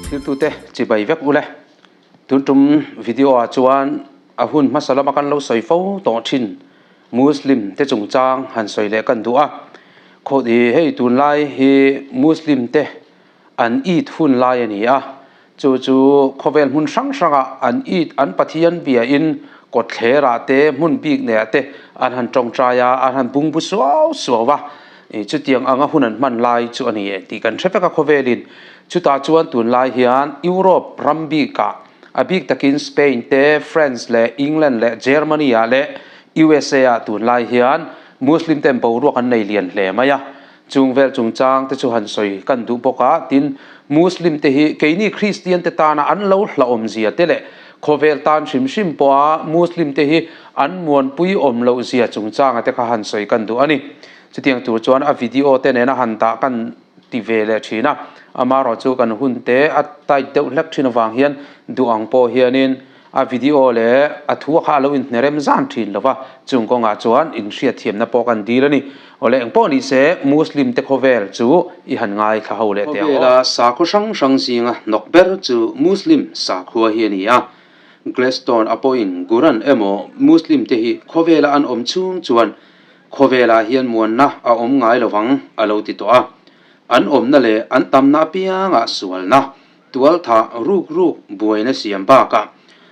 Thiltute chibai vek ule. Tun tum video ah chuan a hun hmasa lama kan lo sawi fo tawh thin Muslim te chungchang han sawi leh kan duh a. Khawih hei tunlai hi Muslim te an Eid hun lai a ni a, chu chu khawvel hmun hrang hrangah an Eid an Pathian biain kawtthlerah te hmun bik neiah te an han tawngtai a, an han bungbu suau suau a, chutiang anga hun an hman lai chu a ni e tih kan hre vek a khawvelin. Chutah chuan tunlai hian Europe ram bikah a bik takin Spain te, France leh England leh Germany ah leh USA ah tunlai hian Muslim ten boruak an nei lian hle mai a. Chung vel chungchang te chu han sawi kan duh bawk a, tin, Muslim te hi keini Kristian te tana an lo hlauhawm zia te leh khawvel tan hrim hrim pawha Muslim te hi an muanpui awm loh zia chungchanga te kha han sawi kan duh a ni. Chutiang tur chuan a video te nena han dah kan ti ve leh thin a, amaherawh chu kan hun te a tight deuh hlek thin avang hian duh ang pawh hianin A video leh a thu kha a lo inhnerem zan thin lo va, chung kawngah chuan inhriatthiamna pawh kan dil a ni. Awle eng pawh ni se, Muslim te khawvel chu i han ngaithla ho leh teh ang aw. Khawvela sakhua hrang hrang zinga hnawk ber chu Muslim sakhua hi a ni a. Gladstone a pawhin Quran emaw Muslim te hi khawvela an awm chhung chuan khawvelah hian muanna a awm ngai lo vang a lo ti tawh a. An awmna leh an tamna apiangah sualna Tualthah ruk ruk buaina siam bakah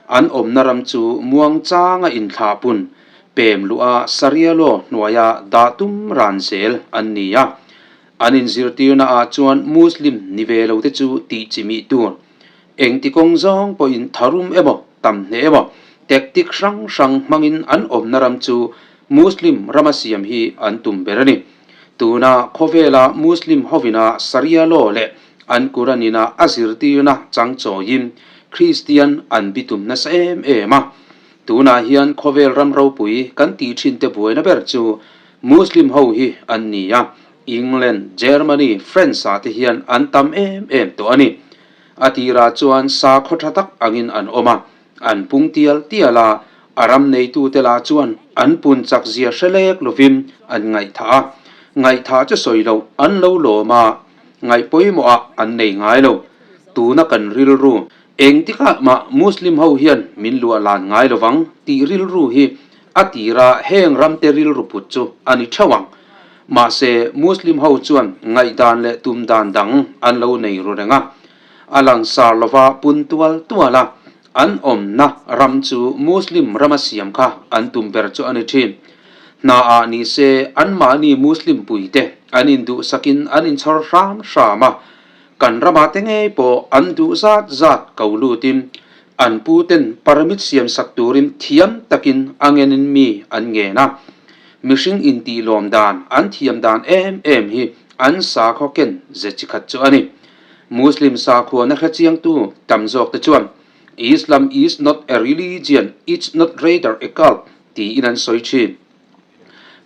an awmna ram chu muangchanga inthlahpun pem luh a Sharia law hnuaia dah tum ran zel an ni a. An inzirtirna ah chuan Muslim ni ve lo te chu tih chi mih tur. Engti kawng zawng pawhin tharum emaw tam hneh emaw tactic hrang hrang hmangin an awmna ram chu Muslim rama siam hi an tum ber a ni. Tuna khawvela Muslim hovina Sharia law leh an Quran ina a zirtirna chang chawiin Kristian an bitum nasa em em a. Tunah hian khawvel ram ropui kan tih thin te buaina ber chu Muslim ho hi an ni a, England, Germany, France ah te hian an tam em em tawh a ni. A tirah chuan sakhaw tha tak angin an awm a, an pung tial tial a, a ram neitute lah chuan an pun chak zia hre lek lovin an ngaihthah a, ngaihthah chu sawi loh an lo lawm a, ngaih pawimawhah an nei ngai lo. Tuna kan rilru, engtikah mah Muslim ho hian min luah lan ngai lovang tih rilru hi a tira heng ramte rilru put chu a ni theuh ang. Mahse, Muslim ho chuan ngaihdan leh tum dan dang an lo nei ru reng a. A langsar lova pun tual tual a, an awmna ram chu Muslim rama siam kha an tum ber chu a ni thin. Hna ah ni se anmahni Muslim puite an induhsakin an inchhawr hram hram a, kan ramah te ngei pawh an duh zat zat ko lutin an puten permit siamsak turin thiam takin a ngenin mi an ngen a. Mihring intihlawm dan an thiam dan em em hi an sakhaw ken ze chi khat chu a ni. Muslim sakhuana hrechiangtu tam zawkte chuan Islam is not a religion, it's not rather a cult tiin an sawi thin.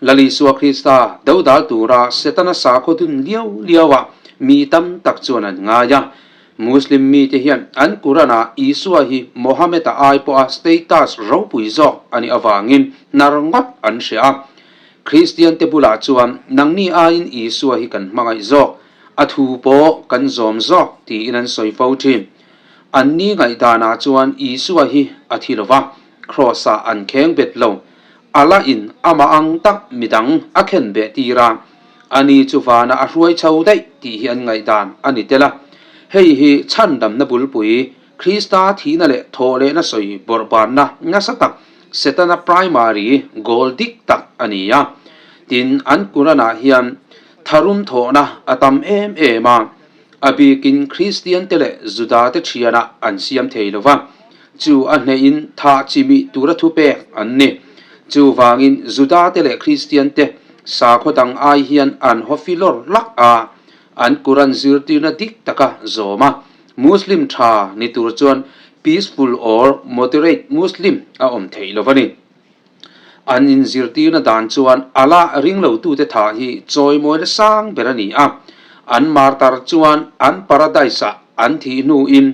Lal Isua Krista dodal tura Setana sakhaw dun liau liauah mi tam tak chuan an ngai a. Muslim mite hian an Quran-ah Isua hi Mohammed-a ai pawha status ropui zawk a nih avangin hnar ngawt an hria a. Kristiante bulah chuan nangni aiin Isua hi kan hmangaih zawk, A thu pawh kan zawm zawk tiin an sawi fo thin. Anni ngaihdanah chuan Isua hi a thi lo va, Kraws-ah an kheng bet lo. Allah in amah ang tak midang a khen beh tir a, ani chu vana a hruai chho daih tih hi an ngaihdan a ni tel a. Hei hi chhandamna bulpui, Krista thihna leh thawhlehna sawi bawrhbanna nasa tak Setana primary goal dik tak a ni a. Tin, an Quran-ah hian Tharum thawhna a tam em em a, a bikin Kristiante leh Judate thianah an siam thei lo va, chu a hnehin thah chimih tura thupek an ni. Chuvangin Judate leh Kristiante sakhaw dang ai hian an hawfi lawr lak a, an Quran zirtirna dik taka zawm a, Muslim tha ni tur chuan peaceful or moderate Muslim a awm theih lo a ni. An inzirtirna dan chuan Allah ringlotute thah hi chawimawina sang ber a ni a, an martar chuan an paradise-ah an thih hnuin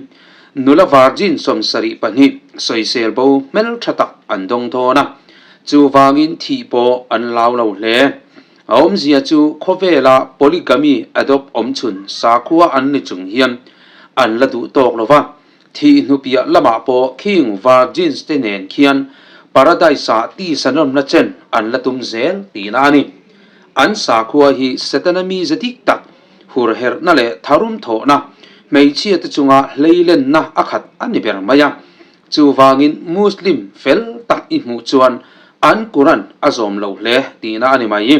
nula virgin 72 sawisel bo hmeltha tak an dawng dawn a, chuvangin thih pawh an lau lo hle. A awmzia chu khawvela polygamy adopt awmchhun sakhua an ni chung hian. An la duh tawk lo va, thih hnupiah lamah pawh khing virgins te nen khian Paradise ah tisa nawmna chen an la tum zel tihna a ni. An sakhua hi Setana mize dik tak, hurherhna leh tharum thawhna, hmeichhia te chunga hleilenna a khat a ni ber mai a. Chuvangin Muslim fel tak i hmuh chuan an Quran a zawm lo hle tihna a ni mai.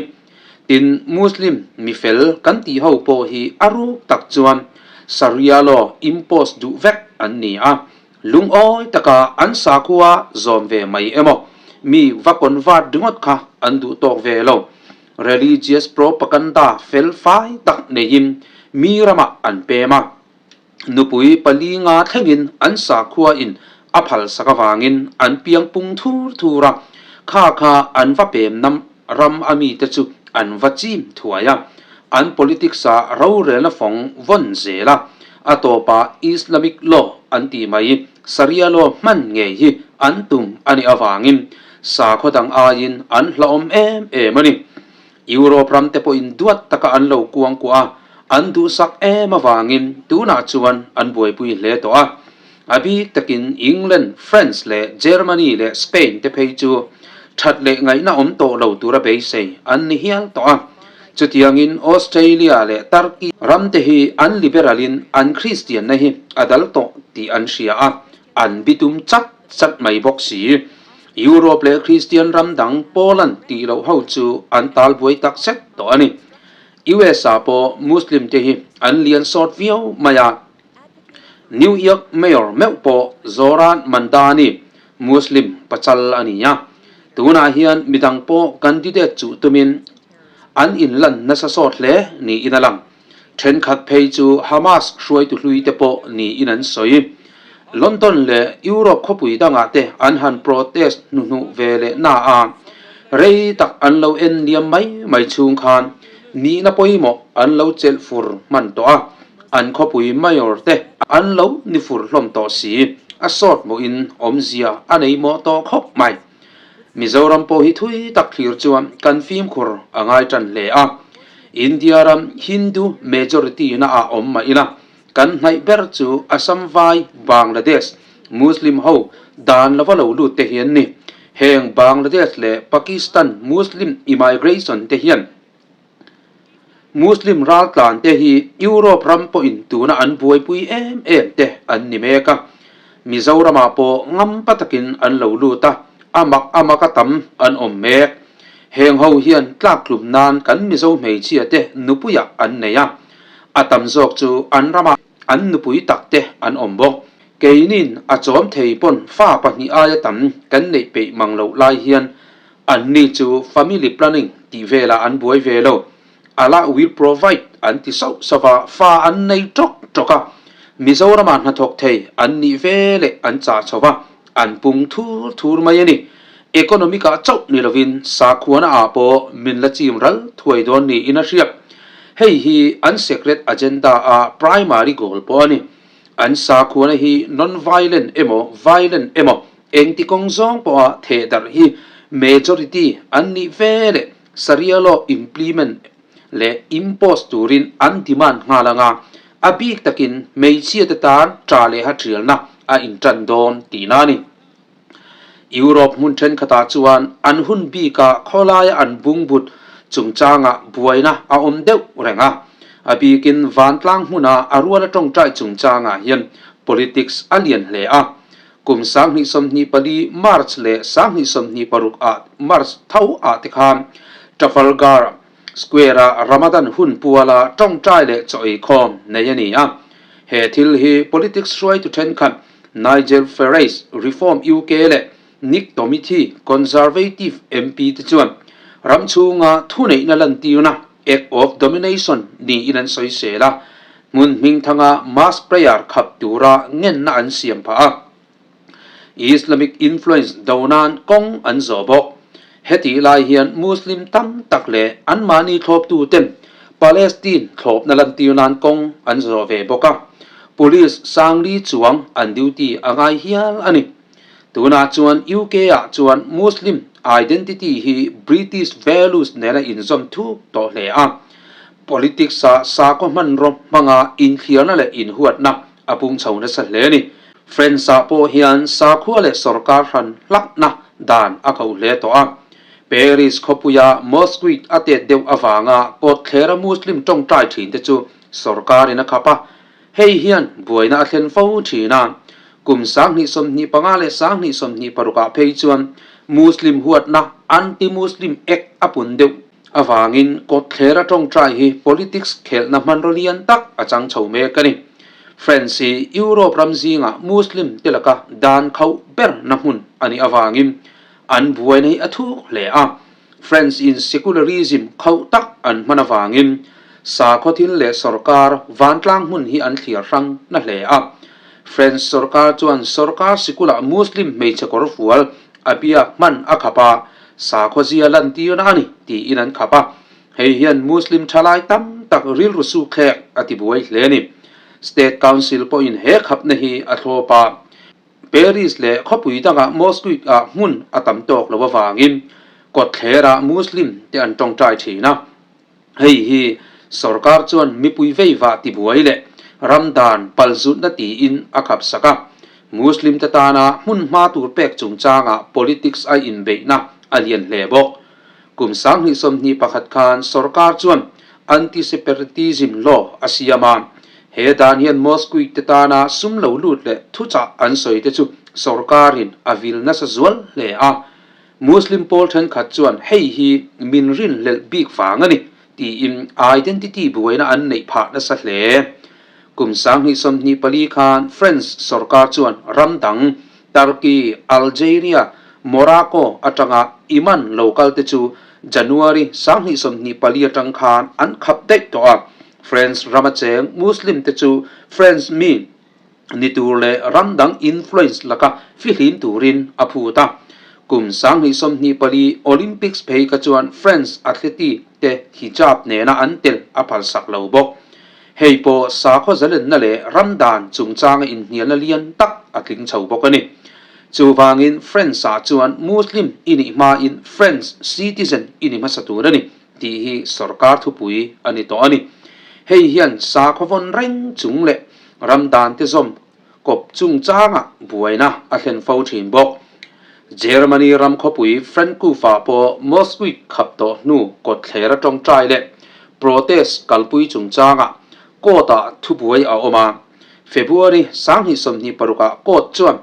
Tin, Muslim mi fel kan tih ho pawh hi a ruk tak chuan Sharia law impose duh vek an ni a, lungawi taka an sakhua zawm ve mai emaw mi va convert ringawt kha an duh tawk ve lo. Religious propaganda fel fai tak neiin mi ramah an pem a. Nupui palinga thlengin an sakhua in a phal sak avangin an piang pung thur thur a, kha kha an va pem nam ram a mite chu an va chim thuai a, an politics ah rorelna fawng vawn zel a, a tawpah Islamic law an tih mai Sharia law hman ngei hi an tum a nih avangin sakhaw dang aiin an hlauhawm em em a ni. Europe ram te pawhin duat taka an lo kuangkuah a, an duhsak em avangin tunah chuan an buaipui hle tawh a. A bik takin England, France leh Germany leh Spain te phei chu that leh ngaihna awm tawh lo tura beisei an ni hial tawh a. Chutiangin Australia leh Turkey ram te hi an liberal in an Christian na hi a dal tawh tih an hria a, an bitum chat chat mai bawk si. Europe leh Kristian ram dang Poland tih loh ho chu an tal buai tak zet tawh a ni. US ah pawh Muslim te hi an lian sawt viau mai a. New York Mayor meuh pawh Zohran Mamdani Muslim pachal a ni a. Tunah hian midang pawh candidate chuh tumin an inlan nasa sawt hle niin a lang. Thenkhat phei chu Hamas hruaitu hlui te pawh niin an sawi. London leh Europe khawpui dangah te an han protest hnuhnuh ve leh na a, rei tak an lo en liam mai mai chhung khan nihna pawimawh an lo chelh fur hman tawh a, an khawpui mayor te an lo ni fur hlawm tawh si, a sawt mawhin awmzia a nei mawh tawh khawp mai. Mizoram pawh hi thui tak thlir chuan kan fimkhur a ngai tan hle a. India ram Hindu majority na ah awm mah ila, kan hnaih ber chu Assam vai Bangladesh Muslim ho dan lova lo lut te hi an ni. Heng Bangladesh leh Pakistan Muslim immigration te hian Muslim raltlan te hi Europe ram pawhin tuna an buaipui em em te an ni mek a, Mizoramah pawh ngampa takin an lo lut a, a mak a mak a tam an awm mek. Heng ho hian tlaktlum nan kan Mizo hmeichhia te nupuiah an nei a, a tam zawk chu an rama an nupui tak te an awm bawk. Keinin a chawm thei pawn fa pahnih aia tam kan neih peih mang loh lai hian Anni chu family planning tih velah an buai ve lo. Allah will provide an ti sauh sauh a, fa an nei tawk tawk a. Mizoramah hnathawk thei an nih ve leh an chah chho va, an pung thur thur mai a ni. Economic ah chauh ni lovin sakhuana ah pawh min la chim ral thuai dawn niin a hriat. Hei hi an secret agenda a primary goal pawh a ni. An sakhuana hi non-violent emaw violent emaw Engti kawng zawng pawha theh darh hi majority an nih ve leh Sharia law implement leh impose turin an demand nghal anga a bik takin hmeichhia te tan tah leh ha thialna a intan dawn tihna a ni. Europe hmun thenkhatah chuan an hun bika khawlaia an bungbut chungchangah buaina a awm deuh reng a, a bikin vantlang hmuna a ruala tawngtai chungchangah hian politics a lian hle a. Kum 2024 March leh 2026 ah March tho ah te khan Trafalgar Square ah Ramadan hun puala tawngtai leh chaw ei khawm nei a ni a. He thil hi politics hruaitu thenkhat Nigel Farage, Reform UK, leh Nick Tomithi, Conservative MP, te chuan ram chhunga thuneihna lantirna, act of domination, niin an sawisel a. Hmun hmingthanga mass prayer khap tura ngenna an siam phah a, Islamic influence do nan kawng an zawh bawk. Hetih lai hian Muslim tam tak leh anmahni thlawptuten Palestine thlawpna lantir nan kawng an zawh ve bawk a, police sangli chuang an duty a ngai hial a ni. Tunah chuan UK ah chuan Muslim identity hi British values nena inzawm thuk tawh hle a. Politics-a sakhaw hmanraw hmanga inthliarna leh inhuatna a pung chho nasa hle a ni. France-ah pawh hian sakhua leh sorkar hran hlakna dan a ko hle tawh a. Paris khawpuia mosque a tet deuh avanga kawtthlera Muslim tawngtai thinte chu sorkarin a khap a. Hei hian buaina a thlen fo thin a. Kum 2025 leh 2026 ah phei chuan Muslim huatna anti-Muslim act a pun deuh avangin kawtthlera tawngtai hi politics khelhna hmanraw lian tak a chang chho mek a ni. France hi Europe ram zingah Muslim te laka dan khauh berna hmun a nih avangin an buaina hi a thuk hle a. France in secularism khauh tak an hman avangin sakhaw thil leh sorkar vantlang hmun hi an thliar hrang na hle a. France sorkar chuan sorkar sikulah Muslim hmeichhe kawr fual a biak hman a khap a, sakhaw zia lantirna a ni tiin an khap a. Hei hian Muslim thalai tam tak rilru sukthlek a tibuai hle a ni. State Council pawhin he khapna hi a thlawp a. Paris leh khawpui dangah mosque ah hmun a tam tawk lo avangin kawtthlerah Muslim te an tawngtai thin a. Hei hi sorkar chuan mipui veivah tibuai leh ram dan palzutna tiin a khap sak a. Muslim te tana hmun hma tur pek chungchangah politics a inbeihna a lian hle bawk. Kum 2021 khan sorkar chuan anti-separatism law a siam a, he dan hian mosque te tana sum lo lut leh thuchah an sawi te chu sorkarin a vil nasa zual hle a. Muslim pawl thenkhat chuan hei hi min rinhlelh bik vang a ni tiin identity buaina an neih phah nasa hle. Kum 2024 khan French sorkar chuan ram dang Turkey, Algeria, Morocco atanga Iman lo kalte chu January 2024 atang khan an khap daih tawh a. France rama cheng Muslim te chu France mi ni tur leh ram dang influence laka fihlim turin a phut a. Kum 2024 Olympics phei kha chuan France athlete te hijab nena an tel a phalsak lo bawk. Hei pawh sakhaw zalenna leh ram dan chungchanga inhnialna lian tak a tling chho bawk a ni. Chuvangin France-ah chuan Muslim i nih hmain French citizen i ni hmasa tur a ni tih hi sorkar thupui a ni tawh a ni. Hei hian sakhaw vawn reng chung leh ram dante zawm kawp chungchanga buaina a thlen fo thin bawk. Germany ram khawpui Frankfurt-ah pawh mosque khap tawh hnu kawtthlera tawngtai leh protest kalpui chungchanga court-ah thubuai a awm a. February 2026-ah court chuan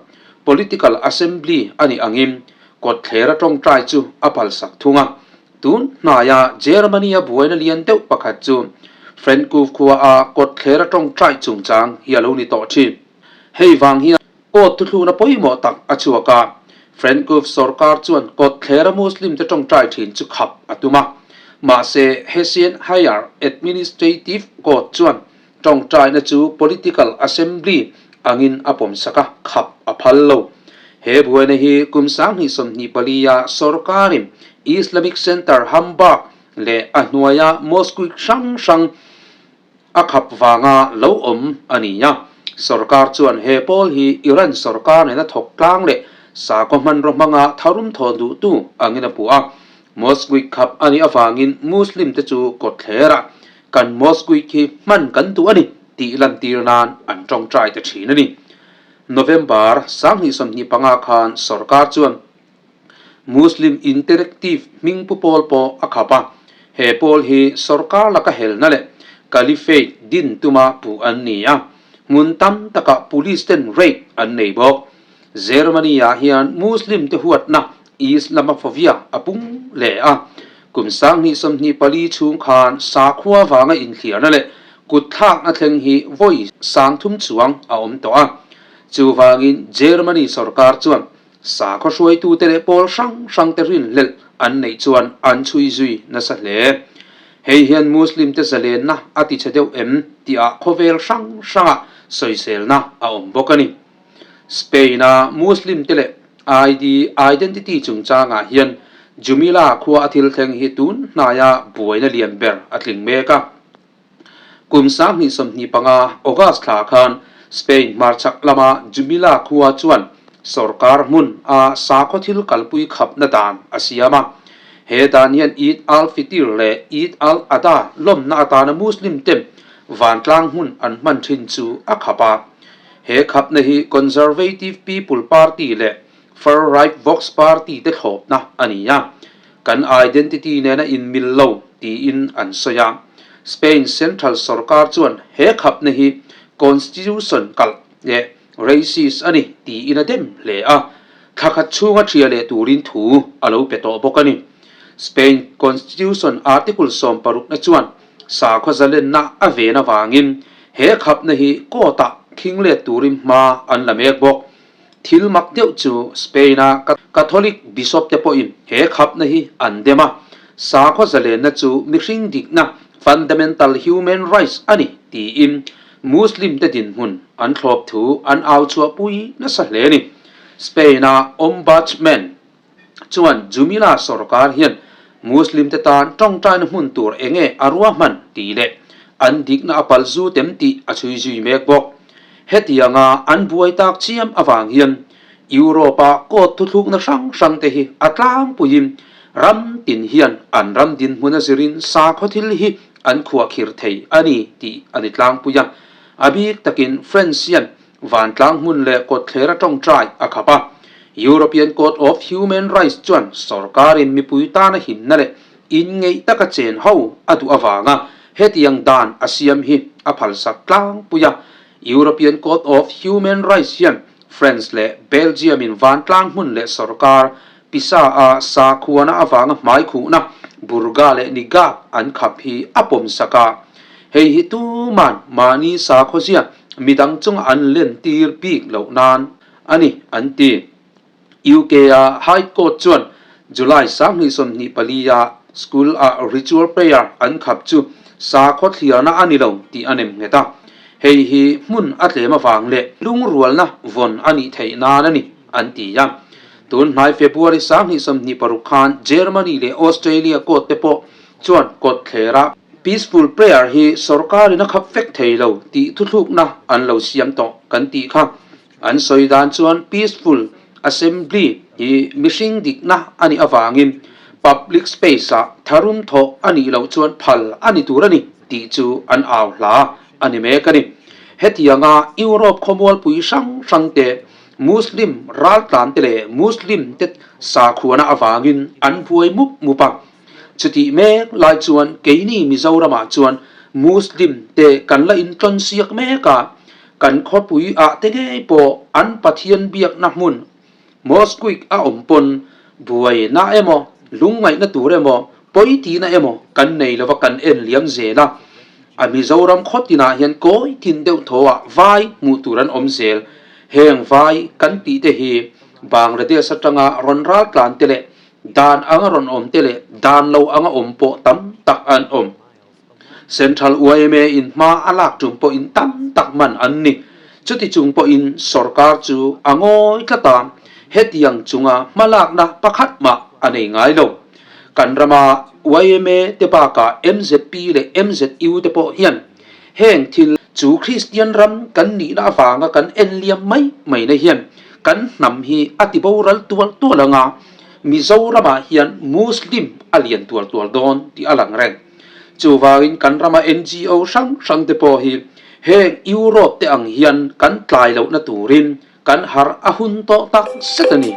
political assembly a nih angin kawtthlera tawngtai chu a phalsak thung a. Tun hnaia Germany-a buaina lian deuh pakhat chu Frankfurt khua-a kawtthlera tawngtai chungchang hi a lo ni tawh thin. Hei vang hian Court thuthlukna pawimawh tak a chhuak a, Frankfurt sorkar chuan kawtthlera Muslim te tawngtai thin chu khap a tum a. Mahse, Hessian Higher Administrative Court chuan tawngtaina chu political assembly angin a pawmsak a, khap a phal lo. He buaina hi kum 2024 a sorkarin Islamic Center Hamburg leh a hnuaia mosque hrang hrang a khap vanga lo awm a ni a. Sorkar chuan he pawl hi Iran sorkar nena thawk tlang leh sakhaw hmanraw hmanga tharum thawn duhtu angin a puh a. Mosque khap a nih avangin Muslim te chu kawtthler a, kan mosque khi hman kan duh a ni tih lantir nan an tawngtai ta thin a ni. November 2025 khan sorkar chuan Muslim Interactive hming pu pawl pawh a khap a, he pawl hi sorkar laka helna leh Caliphate din tuma puh an ni a, hmun tam takah police ten raid an nei bawk. Germany-ah hian Muslim te huatna Islamophobia a pung hle a, kum 2024 chhung khan sakhua vanga inthliarna leh kutthlakna thleng hi vawi 30 chuang a awm tawh a, chuvangin Germany sorkar chuan Sakhaw hruaitute leh pawl hrang hrangte rinhlelh an neih chuan an chhui zui nasa hle. Hei hian Muslim-te zalenna a ti chhe deuh em tihah khawvel hrang hrangah sawiselna a awm bawk a ni. Spain-a Muslim-te leh ID identity chungchangah hian Jumilla khua a thil thleng hi tun hnaia buaina lian ber a tling mek a. Kum 2025 August thla khan Spain hmarchhak lama Jumilla khua chuan sorkar hmun a sakhaw thil kalpui khapna dan a siam a. He dan hian Eid al-Fitr leh Eid al-Adha lawmna atana Muslim te vantlang hmun an hman thin chu a khap a. He khapna hi Conservative People Party leh Far-right Vox Party te thlawpna a ni a, kan identity nena inmil lo tiin an sawi a. Spain central sorkar chuan he khapna hi constitution kalh leh racist a ni tiin a dem hle a, thla khat chhunga ṭhia leh turin thu a lo pe tawh bawk a ni. Spain constitution article 60 na chuan sakhaw zalenna a ven avangin he khapna hi court-ah khing let turin hma an la mek bawk. Thil mak deuh chu Spain-a Catholic Bishop te pawhin he khapna hi an dem a, sakhaw zalenna chu mihring dikna, fundamental human rights, a ni tiin Muslim te dinhmun an thlawp thu an au chhuahpui nasa hle a ni. Spain-a Ombudsman chuan Jumilla sorkar hian Muslim te tan tawngtaina hmun tur enge a ruahman tih leh an dikna a pal zu tem tih a chhui zui mek bawk. Hetianga an buai tak chiam avang hian Europe-a court thuthlukna hrang hrang te hi a tlangpuiin ram tin hian an ram dinhmun a zirin sakhaw thil hi an khuahkhir thei a ni tih a ni tlangpui a. A bik takin France hian Vantlang hmun leh kawtthler a tawngtai a khap a. European Court of Human Rights chuan sorkarin mipui tana himna leh inngeih taka chen ho a duh avanga hetiang dan a siam hi a phalsak tlangpui a. European Court of Human Rights hian France leh Belgium in vantlang hmun leh sorkar pisa a sakhuana avanga hmaikhuhna burga leh niqab an khap hi a pawmsak a. Hei hi tuman mahni sakhawzia midang chunga an len tir bik loh nan a ni, an ti. UK-a High Court chuan July 2024-a school-a ritual prayer an khap chu sakhaw thliarna a ni lo tih a nem nghet a. Hei hi hmun a tlem avang leh lungrualna vawn a nih theih nan a ni, an ti a. Tun hnai February 2026 khan Germany leh Australia court te pawh chuan kawtthler a Peaceful prayer hi sorkarin a khap vek thei lo tih thuthlukna an lo siam tawh kan tih kha. An sawi dan chuan Peaceful Assembly hi mihring dikna a nih avangin public space ah tharum thawh a nih loh chuan phal a ni tur a ni tih chu an au hla a ni mek a ni. Hetianga Europe khawmualpui hrang hrang te Muslim raltlan te leh Muslim te sakhuana avangin an buai mup mup a. Chutih mek lai chuan keini Mizoramah chuan Muslim te kan la intawn siak mek a, kan khawpui ah te ngei pawh an Pathian biakna hmun Mosque a awm pawn buaina emaw, lungngaihna tur emaw, pawitihna emaw kan nei lova kan en liam zel a. A Mizoram khaw tinah hian kawi tin deuh thaw ah vai hmuh tur an awm zel. Heng vai kan tih te hi Bangladesh atanga rawn ral tlan te leh Dan anga rawn awm te leh dan lo anga awm pawh tam tak an awm. Central yma in hma a lak tum pawhin tam tak man an ni. Chuti chung pawhin sorkar chu a ngawi tlat a, hetiang chunga hmalakna pakhat mah a nei ngai lo. Kan rama yma te bakah mzp leh mzu te pawh hian heng thil chu Kristian ram kan nihna avanga kan enliam mai mai na hian kan hnam hi a tiboral tual tual anga Mizoramah hian Muslim a lian tual tual dawn tih a lang reng. Chuvangin kan rama NGO hrang hrang te pawh hi heng Europe te ang hian kan tlai lohna turin kan harh a hun tawh tak zet a ni.